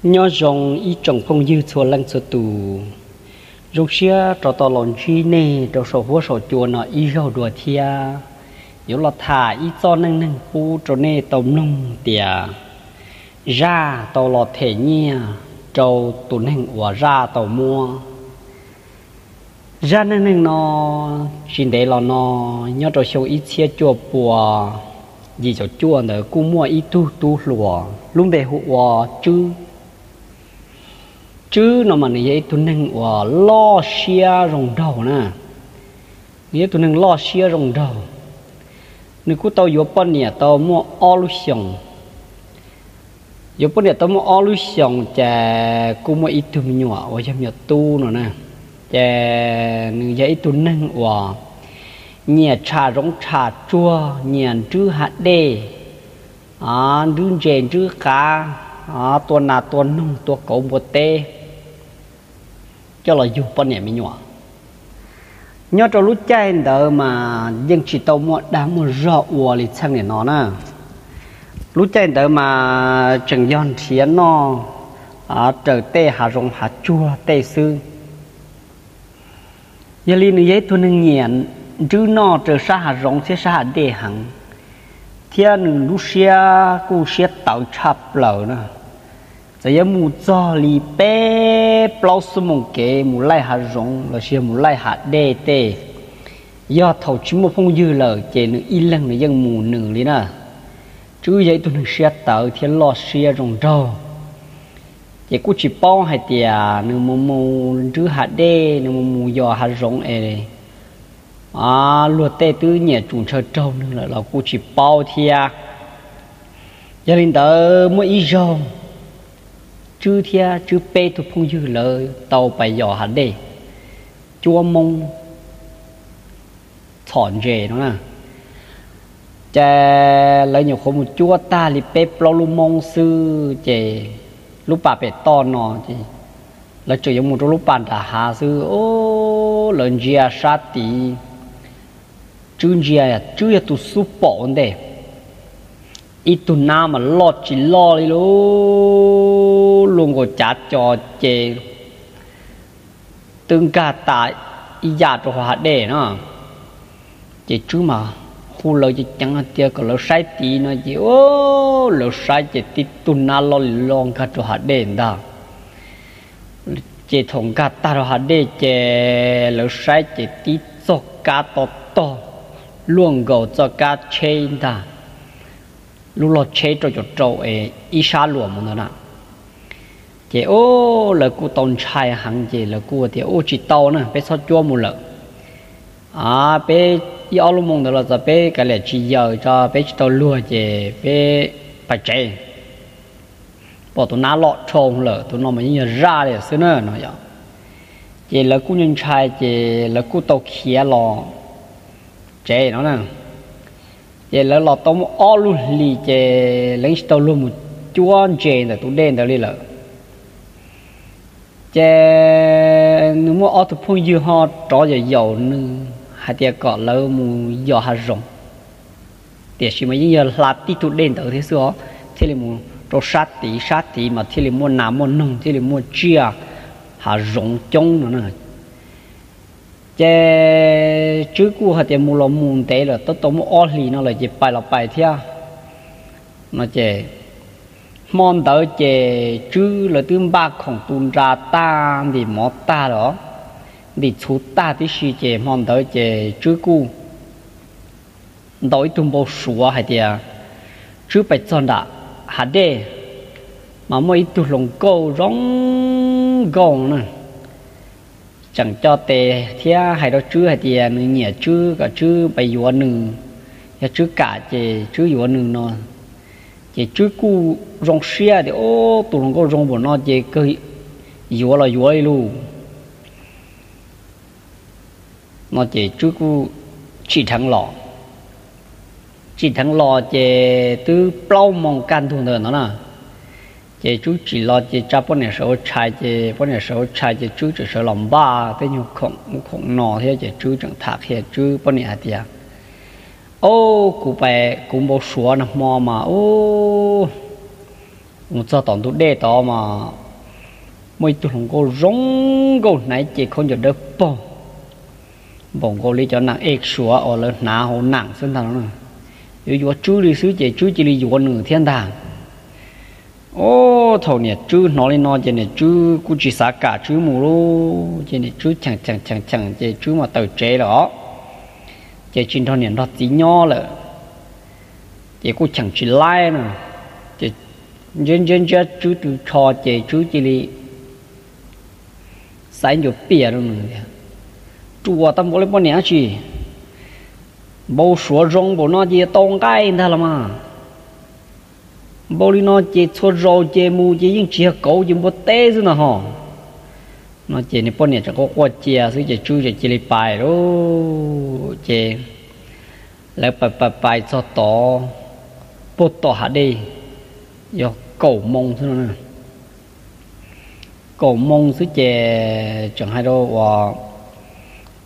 Nyob zoo ib tsoom phooj ywg txhua leej txhua tus, zoo siab rov tau los ntsib nej rau saum huab saum cua no ib zaug dua thiab. Yuav los tham ib txoj neej neeg pub rau nej tau mloog tias zaj tau los them nyiaj rau tus neeg uas zaj tau muab. Zaj neej neeg no tsis ntev los no, nyob rau xyoo ib txhiab cuaj pua yim caum cuaj ntawd kuj muaj ib tug tub hluas lub npe hu ua Tswb. Tswb no mas nws yog ib tug neeg uas loj siab zoo nraug na. Nws yog ib tug neeg loj siab zoo nraug. Nws kuj tau yuav poj niam tau muaj ob lub xyoos. Yuav poj niam tau muaj ob lub xyoos ces kuj muaj ib tug me nyuam uas yog me nyuam tub no na. Ces nws yog ib tug neeg uas nyiam tsham zoov tsham tsuag, nyiam nrwb hav dej, nrwb ntses nrwb qav, tua nas tua noog tua kauv npua teb coj los yug poj niam me nyuam. Nyob rau lub caij ntawd mas yeej tsis tau muaj dag muaj zog ua li txheej niam no na. Lub caij ntawd mas tseem yog nrhiav noj raws tej hav zoov hav tsuag tej xwb. Yog li nws yog ib tug neeg nyiam nrwb noj raws sab hav zoov thiab sab hav dej heev, thiab nws lub siab kuj siab tawv tshaj plaws na. Txawm yuav mus txog li peb plaub xuab moos kev mus laij hav zoov los sis yog mus laij hav dej tej, yog thaum tsis muaj phooj ywg lawm ces nws ib leeg nws yeej mus nws li na. Tswb yog ib tug neeg siab tawv thiab loj siab zoo nraug, ces kuj tsis paub hais tias nws mus mus nrwb hav dej, nws mus mus yos hav zoov es luag tej twb nyiam tsum ntshaw raug nws lawm los kuj tsis paub thiab. Yog li ntawd muaj ib zaug, Tswb thiab Tswb peb tug phooj ywg lawv tau pais yos hav dej cuab moob txhom ntses no na. Ces lawv nyuam qhuav mus cuab tag li peb plaub lub moob xwb ces lub pas pem toj no ces lawv tseem yuav mus rau lub pas nram hav xwb, lawv ntsia sab tid, Tswb ntsia, Tswb yog tus xub pom ua ntej, ib tug nab mas loj tsis loj li lu, luaj nkaus cav co ces twb nkag tas ib yam rau hauv hav dej no. Ces Tswb mas hu lawv ceev ceev hais tias kom lawv saib tid no ces lawv saib ces tib tug nab loj li loj nkag rau hav dej ntag. Ces thaum nkag tag rau hav dej ces lawv saib ces tib txoj kab to tog luaj nkaus txoj kab tsheb ntag, lub log tsheb rau caum rau es ib sab luam mus ntawd na. Ces lawv kuj tau ntshai heev ces lawv kuj tias, Ua tsis tau na, peb txhob cuab mus lawm. Peb ib ob lub moo ntawd los txog peb kav liam tsis yaws tso, peb tsis tau luag ces peb pais tsev. Pom tus nab loj dhau lawm, tus no mas yeej yog zaj li xwb na no yom. Ces lawv kuj ntshai ces lawv kuj tau khiav los tsev no na. Ces lawv los tau muaj ob lub hlis ces lawv tsis tau luag mus cuab ntses ntawm tus dej ntawd li lawm. Ces nws muaj ob tug phooj ywg ho rov yaum yaum nws hais tias kom lawv mus yos hav zoov, tiam sis mas yeej yog hla tib tug dej ntawd thiab xwb os, thiaj li mus rau sab tid, sab tid mas thiaj li muaj nas muaj noog, thiaj li muaj tsiaj hav zoov coob no na. Ces Tswb kuj hais tias mus los mus ntev lawm, twb tau muaj ob hlis no lawm ces pais los pais thiab no ces hmo ntawd ces Tswb lawv twb npaj khoom tu nra tag, ntim mov tag lawm, ntim txhuv tag tib si ces hmo ntawd ces Tswb kuj ntaus ib tug npau suav hais tias Tswb pais txog nram hav dej mas muaj ib tug hluas nkauj zoo nkauj na, tseem coj tes thiab hais rau Tswb hais tias nws nyiam Tswb, kom Tswb pais yuav nws, yog Tswb kam ces Tswb yuav nws no. Ces Tswb kuj zoo siab tias, Ub, tus hluas nkauj zoo npaum no ces kawg yuav los yuav li lauj no ces Tswb kuj tsim dheev los. Tsim dheev los ces twb plaub moos kaj ntug ntawd no na. Ces Tswb tsim los ces tsa poj niam sawv ua tshais, ces poj niam sawv ua tshais ces Tswb tseem sawv los npaj tej nyuag khoom ub khoom no thiab ces Tswb tseem tham qhia Tswb poj niam hais tias, Ob, kuv pais kuv npau suav nag hmo mas ub, Mus txog tom ntug dej tod mas muaj ib tug hluas nkauj zoo nkauj hnaiv ces khaub ncaws dawb paug, npaum nkaus li cov nam ej suav uas lawv hnav hauv nam xwb ntag no. Yuav yuav Tswb li xwb ces Tswb cia li yuav nws thiab ntag. Ub, thaum niam Tswb hnov li no ces niam Tswb kuj tsis xav kam Tswb mus lawm ces niam Tswb cheem cheem cheem cheem ces Tswb mas tawm tsev lawm os. Ces tsis nrog niam nrog txiv nyob lawm, ces kuj cheem tsis laib no. Ces ntsiab ntsiab ntsiab Tswb tw tsho ces Tswb cia li xaiv ncuav pias rau nws tias, Ruam tau npaum li poj niam dab tsi, npau suav zoo npaum no ces yuav tau nqaij ntag los mas. Npaum li no ces txhua zaus ces mus ces yeej tsis yog kauv ces npua teb xwb ntag ho. No ces nws poj niam tseem quaj quaj cia xwb ces Tswb tseem cia li pais lawm. Ces lawv pais pais pais txog tod, puag tom hav dej, yog kaum moo xwb no. Kaum moo xwb ces tseem hais rau uas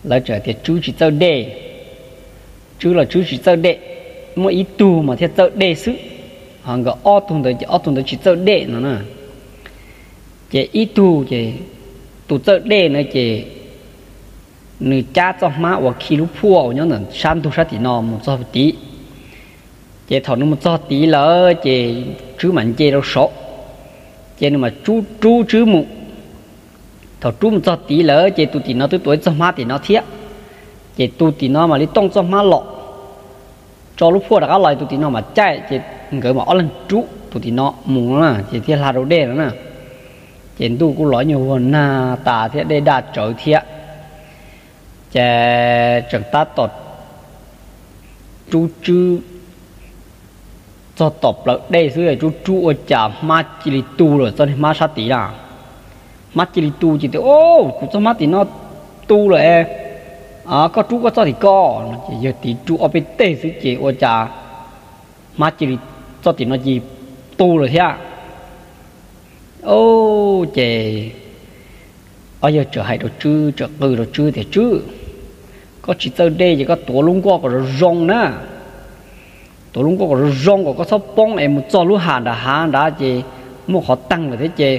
lawv tseem tias Tswb tsis txawj dej. Tswb los Tswb tsis txawj dej, muaj ib tug mas thiaj txawj dej xwb, ho nkawd ob tug ntawd ces ob tug ntawd tsis txawj dej no na. Ces ib tug ces tus txawj dej na ces nws cab txoj hmab uas khi lub phuaj uas nyob ntawm sab ntug sab tim no mus txog tid. Ces thaum nws mus txog tid lawm ces Tswb mam nce rau saud, ces nws mam rub rub Tswb mus. Thaum rub mus txog tid lawm ces tus tim no twb tuav ib txoj hmab tim no thiab, ces tus tim no mam li tooj txoj hmab los tso lub phuaj rov qab los, tus tim no mam caij, ces nkawd mam ob leeg rub tus tim no mus no na, ces thiaj hla rau dej no na. Ces ntuj kuj los nyuag vuag nag tas thiab dej daj tsawv thiab. Ces tseem tab tom rub Tswb txog tom plawv dej xwb, rub rub ua cas hmab cia li tu lawm txoj niag hmab sab tid na. Hmab cia li tu ces tias, Au, kuv txoj hmab tim no tu lawm, koj rub koj txoj tim ko. Ces yawg tid rub ob peb teg xwb ces ua cas hmab cia li, txoj tim no cia li tu lawm thiab. Ces ob yawg txawm hais rau Tswb, txawm qw rau Tswb tias, Tswb, koj tsis txawj dej ces koj tuav lub nkoj kom zoo zoo na. Tuav lub nkoj kom zoo zoo kom koj txhob poob es mus txog lub hav nram hav nrad ces muaj qhov teeg lawm thiab ces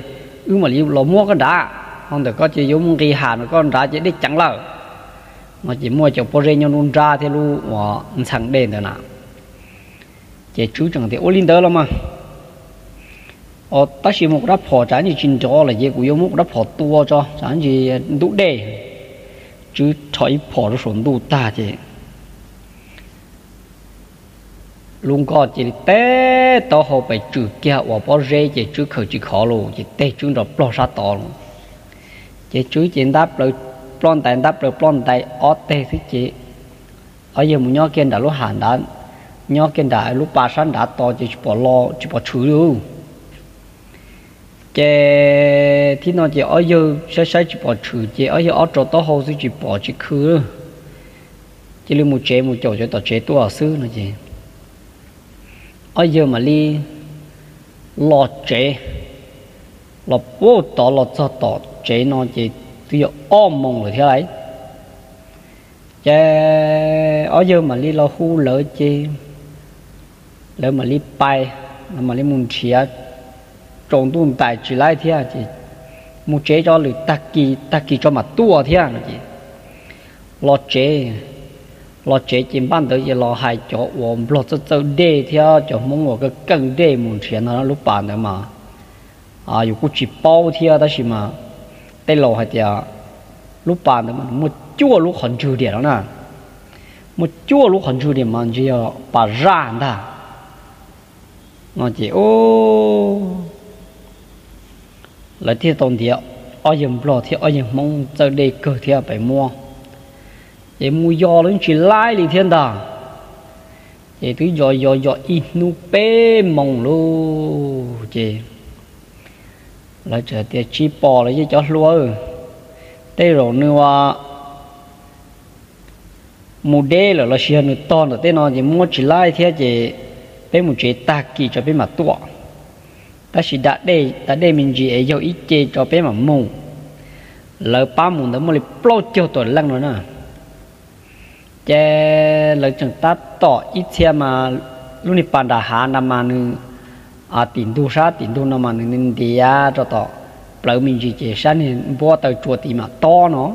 wb mam li los muab koj nrad. Ho ntawm koj ces yuav mus nqis hav no koj nrad ces dej ceev lawm. No ces muaj cov pob zeb nyob nruab nrab thiab lub uas ntxhee dej ntawd na. Ces Tswb tseem tias, Ua li ntawd los mas, tab sis mus kuv rab phom tsam ntsis tsis nrov lawm ces kuv yuav muab kuv rab phom tua tso tsam ntsis ntub dej. Tswb rho ib phom rau saum ntuj tag ces lub nkoj cia li teb taub hau pes tsawg kiag uas pob zeb ces Tswb khaws tsis khov los ces teg Tswb nrov plog sab tod los. Ces Tswb ces ntab plaws ploj ntais ntab plaws ploj ntais ob teg xwb ces ob yawg mus nyob kiag nram lub hav nrad, nyob kiag nram lub pas sab nrad tod ces tsis pom, tsis pom tshwm li. Ces thib no ces ob yawg saib saib tsis pom tshwm ces ob yawg ob rau taub hau xwb tsis pom tsis khw, cia li mus tsev mus caum cov tom tsev tuaj xwb no ces ob yawg mam li los tsev, los puag tod los txog tom tsev no ces twb yog ob moos lawm thiab lauj. Ces ob yawg mam li los hu lawv ces lawv mam li pais, lawv mam li mus nrhiav, tsaus ntuj ntais tsis laib thiab ces mus tsev tso lwm tag kis, tag kis tso mam tuaj thiab no ces los tsev, los tsev ces npaj ntawd ces los hais cov uas nplog txawj txawj dej thiab cov Hmoob uas keej keej dej mus nrhiav no lub pas ntawd mas yus kuj tsis paub thiab tab sis mas tej laus hais tias lub pas ntawd mas muaj cuaj lub qhov ntswg diam no na, muaj cuaj lub qhov ntswg diam mas ntshe yog pas zaj ntag no ces lawv thiaj tau ntiav ob yawg nplog thiab ob yawg Hmoob txawj dej kawg thiab pes muab, ces mus yos los tsis laib li thiab ntag. Ces twb yos yos yos ib hnub peb moos lauj ces lawv txawm tias, Tsis pom lawm yeej cov hluas, tej zaum nws mus deb lawm los sis yog nws tog ntawm tej no ces muab tsis laib thiab ces peb mus tsev tag kis tso peb mam tuaj. Tab sis da dej me ntsis es yaug ib ce tso peb mam mus. Lawv pab mus ntawd muaj li plaub caug tawm leej no na. Ces lawv tseem tab tom ib txhia mas lub niag pas nram hav nrad mas nws tim ntug sab tim ntug no mas nws ntiav rau tom plawv me ntsis ces sab niag npuab taw tsua tid mam tob no.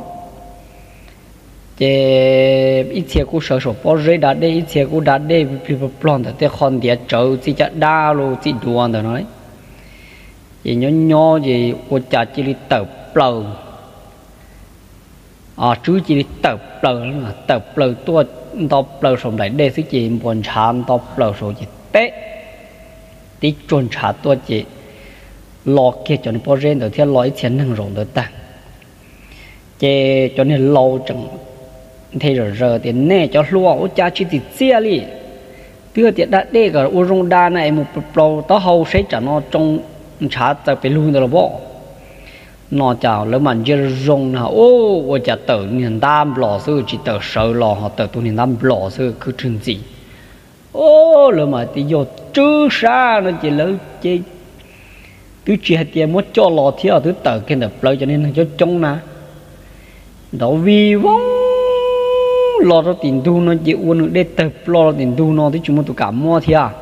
Ces ib txhia kuj sawv saum pob zeb da dej, ib txhia kuj da dej plig plig plog ntawm tej qho ntiav tsawv txij caj dab los txij duav ntawd no. Ces nyob nyob ces ua cas cia li tawm plaws, Tswb cia li tawm plaws, tawm plaws tuaj nto plaws saum nplaim dej xwb ces npuas ntshav nto plaws saud ces teb tib tsuag ntshav tuaj ces lo kiag cov niag pob zeb ntawd thiab lo ib txhia neeg zaum ntawd tag. Ces cov niag laus tseem nthe zom zaws tias, Nej cov hluas, ua cas tsis txim txiaj li? Twb tias da dej kom ua zoo da na es mus plaws taub hau seb tsam no tsoo ntshav txawm pes lug ntawd los pom no. Cas lawv mam ntsia zoo zoo na, ua cas tawm niag ntab nplos xwb, tsis tawm sawv los ho tawm tus niag ntab nplos xwb, khwv rwg ntxim. Lawv mam tias yog tswb sab no ces lawv ces twb tsis hais tias muab coj los thiab, twb tawm kiag ntawm plawv cov niag neeg coob coob na, nrov vij voog los rau tim ntug no ces ua nws dej tawg ploj rau tim ntug no twb tsis muaj tus kam muab thiab.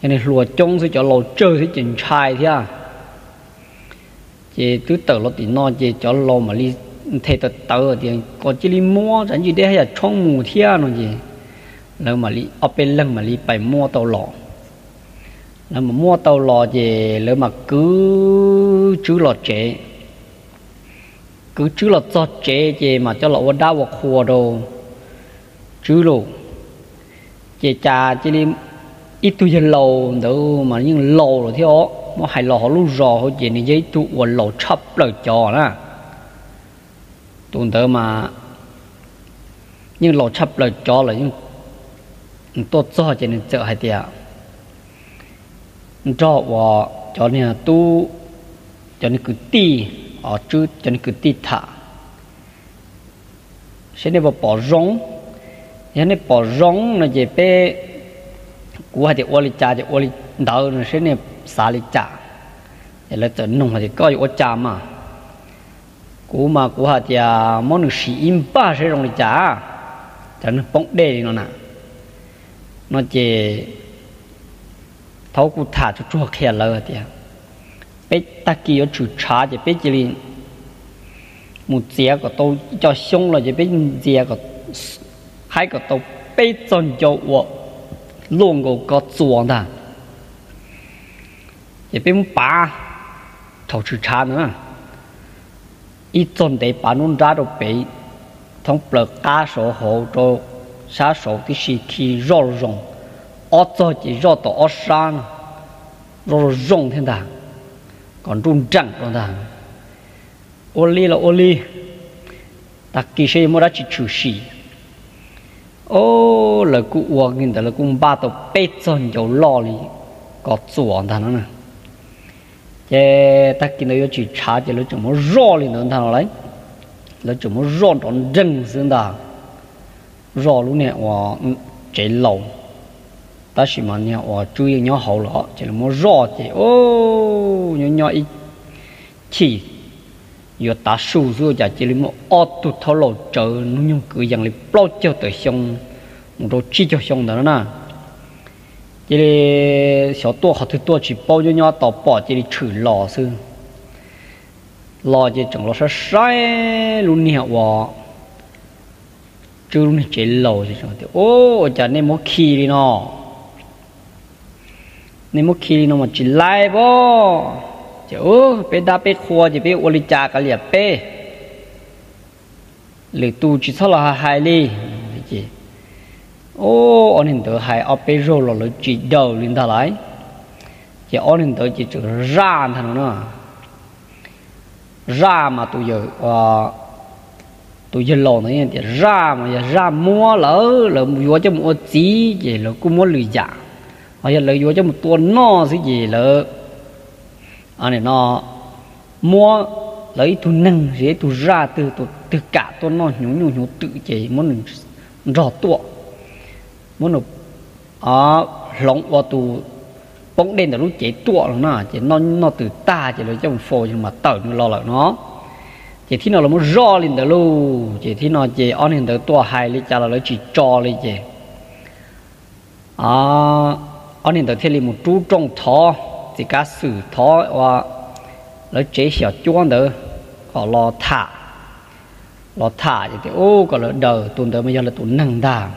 Yog niag hluas coob xwb, cov laus tsawg thiab ces ntshai thiab. Ces twb tawm los tim no ces cov laus mam li nthe tawv tawv tias kom cia li muab tsam ntsis dej haj yam tshoob mus thiab no ces lawv mam li ob peb leeg mam li pais muab tau los. Lawv mam muab tau los ces lawv mam kwv tswb los tsev. Kwv tswb los txog tsev ces mam coj los ua dab ua qhua rau tswb lauj. Ces cas cia li ib tug yawg laus ntawd mas yeej laus lawm thiab os, muab hais los hauv lub zos hauv ces nws yog ib tug uas laus tshaj plaws cov na. Tus ntawd mas yeej laus tshaj plaws cov lawm, yeej tuaj txog ces nws txawm hais tias nrog uas cov niag tub, cov niag kwv tij, cov niag kwv tij tham seb nej puas pom zoo. Yog nej pom zoo no ces peb, kuv hais tias ua li cas ces ua li ntawd no, seb nej xav li cas. Ces lawv txawm nug hais tias koj yuav ua cas mas? Kuv mas kuv hais tias muab nws sim ib npaj seb zoo li cas, cov neeg poob dej li no na. No ces thaum kuv tham tsuag tsuag qhia lawv tias peb tag kis yuav tshwm tshav ces peb cia li mus txiav kom tau ib co xyoob los ces peb ntxias, haib kom tau peb txog ncau uas luaj nkaus ko txuas ntag. Ces peb muab pav thaum tshwm tshav ntawd na, ib txog ntev pav nruab nrab rau pem, thoob plaws qab saud hauv rau sab saud tib si khi zoj zoo, ob txog ces zoj tom ob sab no, zoj zoo zoo thiab ntag, kom nruj nreem rau ntag. Ua li los ua li, tag kis seb yuav muaj dab tsi tshwm sim. Lawv kuj ua li ntawd, lawv kuj npaj tau peb txog ncau loj li ko txuas ntag no na. Ces tag kis ntawd yuav tshwm tshav ces lawv tseem muab zoj li ntawd ntag no lauj. Lawv tseem muab zoj nrov nreeg xwb ntag, zoj lub niag uas tsev laus, tab sis mas niag uas tswb yeej nyob hauv lawm ces lawv muab zoj ces nyob nyob ib chim yuav tav su xwb ua cas cia li muaj ob tug thaub laus tsawv hnub nyoog kwv yees li plaub caug tawm xyoo mus rau tsib caug xyoo ntawd no na. Cia li xyov tuaj qhov twg tuaj tsis paub, nyob nyob tos pom cia li tshwm los xwb. Los ces tseem los saib saib lub niag uas tswb lub niag tsev laus, ua cas nej muab khi li no? Nej muab khi li no mas tsis laib pob. Ces peb dab peb qhua ces peb ua li cas kav liam peb, lwm tus tsis txhob los hais hais li. Ces ob niag ntawd hais ob peb zaug los lawv tsis daws li ntag lauj. Ces ob niag ntawd ces tseem zaj ntag no na. Zaj mas tus yawg laus ntawd tias zaj mas yog zaj muab lawv, lawv yuav coj mus ua txiv ces lawv kuj muab lwm yam, ho yog lawv yuav coj mus tua noj xwb ces lawv no muab lawv ib tug neeg, ib tug zaj twg, tus twg kam tuaj noj hnyuv nyuj hnyuv twm ces muab nws nrog tuaj, muab nws hloov ua tus poob dej ntawm lub cev tuaj no na, ces noj twm tag ces lawv coj mus faus ces mas tawm nws los lawm no. Ces thib no lawv muab zoj li ntawd lauj, ces thib no ces ob niag ntawd tuaj hais li cas los lawv tsis tso li ces Ob niag ntawd thiaj li mus rub rooj thov txiv kav xwm, thov ua lawv tsev xyom cuab ntawd kom los tham, los tham ces tias, u, kom lawv daws tus ntawd mas yog lawv tus neeg ntag.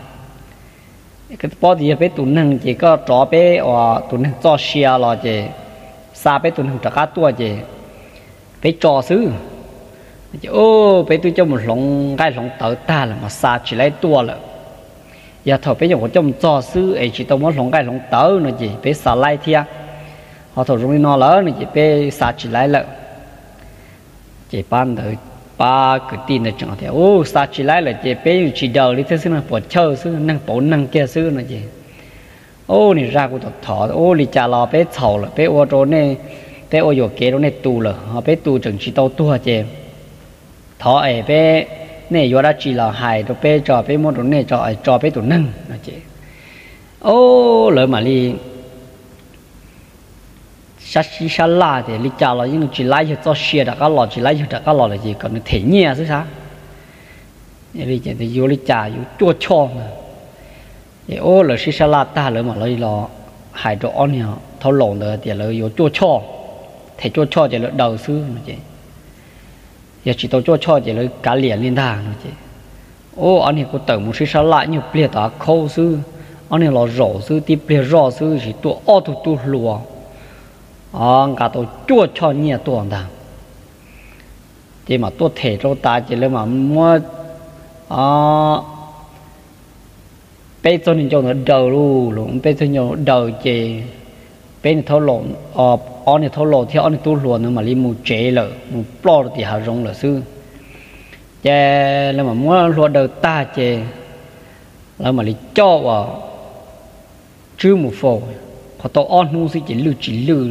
Koj paub tias yog peb tus neeg ces koj rov peb ua tus neeg txoj sia los ces xa peb tus neeg rov qab tuaj ces peb tso xwb. Ces, u, peb twb coj mus hloov nqaij hloov tawv tag lawm mas xa tsis laib tuaj lawm. Yog thaum peb nyuam qhuav coj mus txog xwb es tsis tau muab hloov nqaij hloov tawv no ces peb xa laib thiab, ho thaum zoo li no lawm no ces peb xa tsis laib lawm. Ces pab ntawd, pab kwv tij ntawd tseem tias, u, xa tsis laib lawm ces peb yeej tsis daws li thiab xwb no, puas chawj xwb, neeg pauv neeg kiag xwb no ces, u, niag zaj kuj thov, u, li cas los peb txhaum lawm, peb ua rau nej, peb ua yuam kev rau nej tus lawm ho peb tus tseem tsis tau tuag ces thov es peb, nej yuav dab tsi los hais rau peb tso, peb muab rau nej tso, tso peb tus neeg no ces, u, lawv mam li sab sib sab laj tias li cas los yeej tsis laib yawg txoj sia rov qab los, tsis laib yawg rov qab los lawm ces kom nws them nyiaj xwb sab. Yuav li cas yuav cuaj choj ntag. Ces, u, lawv sib sab laj tag lawv mam li los hais rau ob niag thaub laus ntawd tias lawv yuav cuaj choj, them cuaj choj ces lawv daws xwb no ces, yog tsis tau cuaj choj ces lawv kav liam li ntag no ces, u, ob niag kuj tawm mus sib sab laj nyuag pliag tom av khaub xwb, ob niag los zaum xwb tib pliag zoj xwb sis tuaj ob tug tub hluas, o, nqa tau cuaj choj nyiaj tuaj ntag. Ces mam tuaj them rau tas ces lawv mam muab peb txog niag ncauj ntawd daws lauj, peb txog ncauj daws ces peb niag thaub laus, ob niag thaub laus thiab ob niag tub hluas ntawd mam li mus tsev lawm, mus ploj rau tim hav zoov lawm xwb. Ces lawv mam muab hlua daws tag ces lawv mam li coj uas Tswb mus faus, qhov tau ob hnub xwb ces lwj tsis lwj.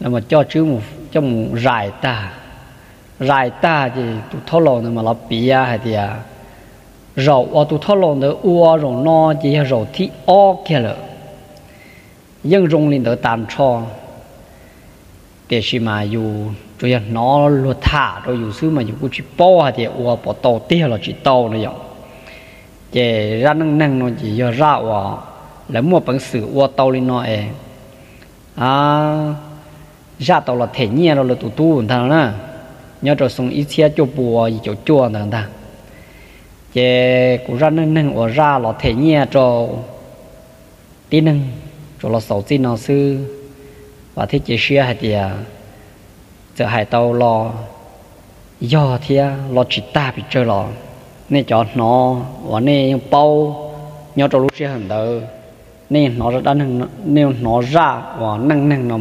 Lawv mas coj Tswb coj mus zais tag, zais tag ces tus thaub laus ntawd mas los piav hais tias zaum uas tus thaub laus ntawd ua zaum no ces yog zaum thib ob kiag lawm. Yeej zoo li ntawd tag nrho, tiam sis mas yus tsuas yog hnov luag tham rau yus xwb mas yus kuj tsis paub hais tias ua puas tau tiag los tsis tau no yom. Ces zaj neej neeg no ces yog zaj uas lawv muaj peev xwm ua tau li no es zaj tau los them nyiaj rau lawv tus tub ntag no na, nyob rau xyoo ib txhiab cuaj pua yim caum cuaj ntawd ntag. Ces kuv zaj neej neeg uas zaj los them nyiaj rau tib neeg tsuas los xaus txij no xwb, vam thiab cia siab hais tias txawm hais tau los yog thiab los tsis tag pes tsawg los nej cov hnov uas nej yeej paub nyob rau lub sij hawm ntawd, nej yeej hnov, nej yeej hnov zaj uas neej neeg no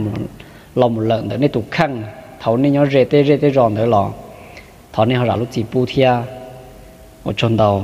los mus lawm ntawm nej tus kheej thaum nej nyob ze tej zej tej zos ntawd los thov nej ho zam lub txim pub thiab. Ua tsaug ntau.